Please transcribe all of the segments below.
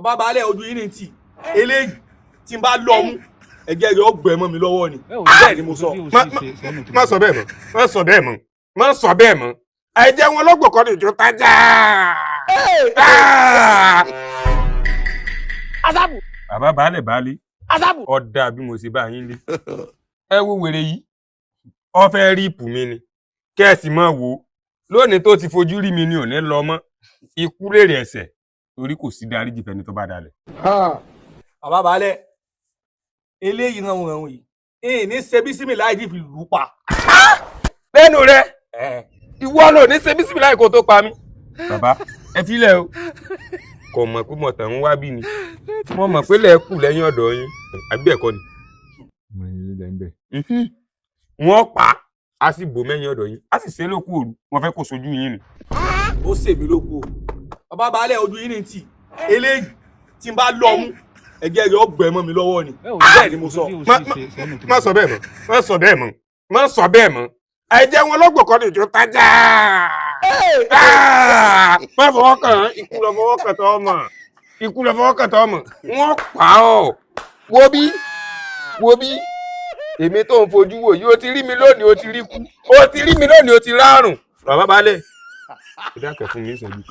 Bàbá baálẹ̀, ojú yín ní tì. Eléyìí tí n bá lọ mú, ẹ̀jẹ̀ rẹ̀ ó gbẹ mọ́ mi lọ́wọ́ ni. Bẹ́ẹ̀ ni mo sọ. Má sọ bẹ́ẹ̀ mọ́, má sọ bẹ́ẹ̀ mọ́, má sọ bẹ́ẹ̀ mọ́. Àìjẹ́ wọn lọ́gbọ̀n kan lè jó tájà. Bàbá baálẹ̀, baálé ọ̀dà, bí mo ṣe bá yín lé, ẹ wo wèrè yìí, ó fẹ́ rí ipò mi ni. Kẹ́ẹ̀sì máa wò ó lónìí, tó ti fojú rí mi ni ò ní lọ mọ́. Ikú lèrè ẹ̀ṣẹ̀, torí kò sí dáríjì fẹ́ni tó bá dalẹ̀. Bàbá baálẹ̀, eléyìí ràn wọ̀n yìí, ìyìn ní ṣe bísímì láì fi lù ú pa. Lẹ́nu rẹ, ìwọ ló ní ṣe bísímì láì kó tó pa mí. Bàbá, ẹ filẹ̀ o. Kò mọ̀ pé mo tàn ń wá bí ni. Mo mọ̀ pé lẹ́ẹ̀kù lẹ́yìn ọ̀dọ̀ yín, àbí bẹ́ẹ̀ kọ́ ni? Mo ní ilẹ̀ ń bẹ̀. Wọ́n pa á, sì bò mẹ́yìn ọ̀dọ̀ yín, á sì ṣe é lókù òru. Wọ́n fẹ́ kó sojú yín ni. Ó ṣèmi lóko o. Bàbá baálẹ̀, ojú yín ní tì. Eléyìí tí n bá lọ mú, ẹ̀jẹ̀ rẹ̀ ó gbẹ mọ́ mi lọ́wọ́ ni. Bẹ́ẹ̀ ni mo sọ. Má sọ bẹ́ẹ̀ mọ́, má sọ bẹ́ẹ̀ mọ́, má sọ bẹ́ẹ̀ mọ́. Àìjẹ́ wọn lọ́gbọ̀n kan lè jó tájà. Má fọwọ́ kàn án. Ikú lọ fọwọ́ kàn tọ́ ọmọ, ikú lọ fọwọ́ kàn tọ́ ọmọ. Wọ́n pa ọ́. Wo bí, wo bí, èmi tó ń fojú wò yìí, o ti rí mi lónìí, o ti rí kú. O ti rí mi lónìí, o ti rárùn. Bàbá baálé, ẹ dákẹ́ fún mi ìṣẹ́jú,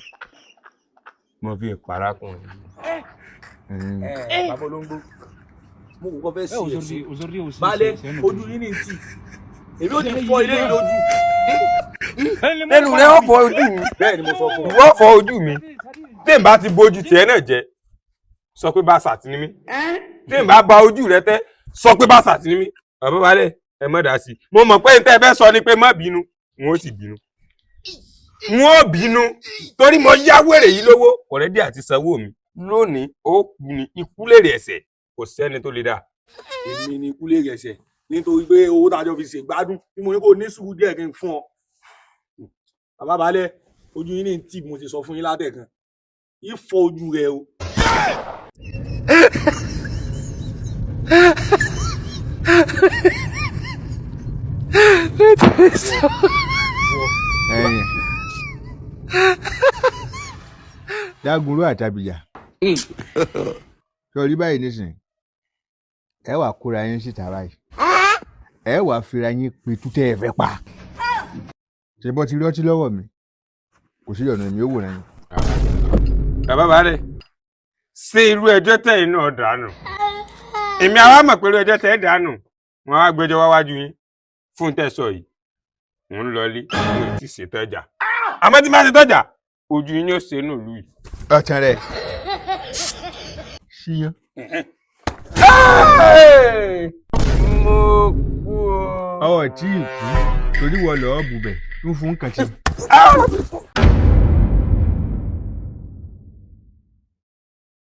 mo fi ìparákùnrin. Bàbá olóńgbò, mo kò kọ́ fẹ́ sí ẹ̀ sí. Baálẹ̀, ojú yín ní tì. Èmi ò ní fọ́ ilé yìí lójú. Lẹ́nu rẹ̀, ó fọ ojú mi. Bẹ́ẹ̀ ni mo sọ fún ọ. Ìwọ fọ ojú mi. Tí n bá ti bójú tiẹ̀ náà jẹ́, sọ pé bá sàtì ní mí. Tí n bá ba ojú rẹ tẹ́, sọ pé bá sàtì ní mí. Bàbá baálé, ẹ má dá sí i. Mo mọ̀ pé n tẹ́ ẹ fẹ́ sọ ni pé má bínú. N ó sì bínú, n ó bínú, torí mo yá wèrè yìí lówó, kò ready àti sanwó mi. Lónìí, ó kú ni. Ikú lèrè ẹ̀ṣẹ̀, kò sẹ́ni tó lè dá. Èmi ni ikú lè rẹ̀ṣẹ̀, nítorí pé owó tájọ fi ṣègbádùn tí mo ní kó ní sùúrù díẹ̀ kí n fún ọ. Bàbá baálẹ̀, ojú yín ní tì. Mo ti sọ fún yín látẹ̀kan, ìfọ ojú rẹ o. Ẹ̀yìn Dágunró àtàbíyà sọrí báyìí nísìnyí, ẹ wàá kóra yín síta báyìí, ẹ wàá fira yín pitú tẹ́ ẹ fẹ́ pa. Ṣe bọ́ ti rí ọtí lọ́wọ́ mi, kò sí ọ̀nà mi ó wò náà yín. Bàbá baálé, ṣé irú ẹjọ́ tẹ̀yìn náà dànù? Èmi àwa mọ̀ pé irú ẹjọ́ tẹ̀ dànù. Wọn á gbẹ́jọ́ wá wájú yín fún tẹ̀sọ̀ yìí. Mò ń lọlé, mo ì tí ì ṣètò ọjà, àmọ́ tí bá ṣe tọ́jà, ojú yín yóò ṣe é nù lù yìí. Ọ̀tàn rẹ̀ ṣíyán. Mo kú o. Ọ̀ tí ì kú, torí wọ́n lọ́ọ́ bùbẹ̀ ń fún kàtí.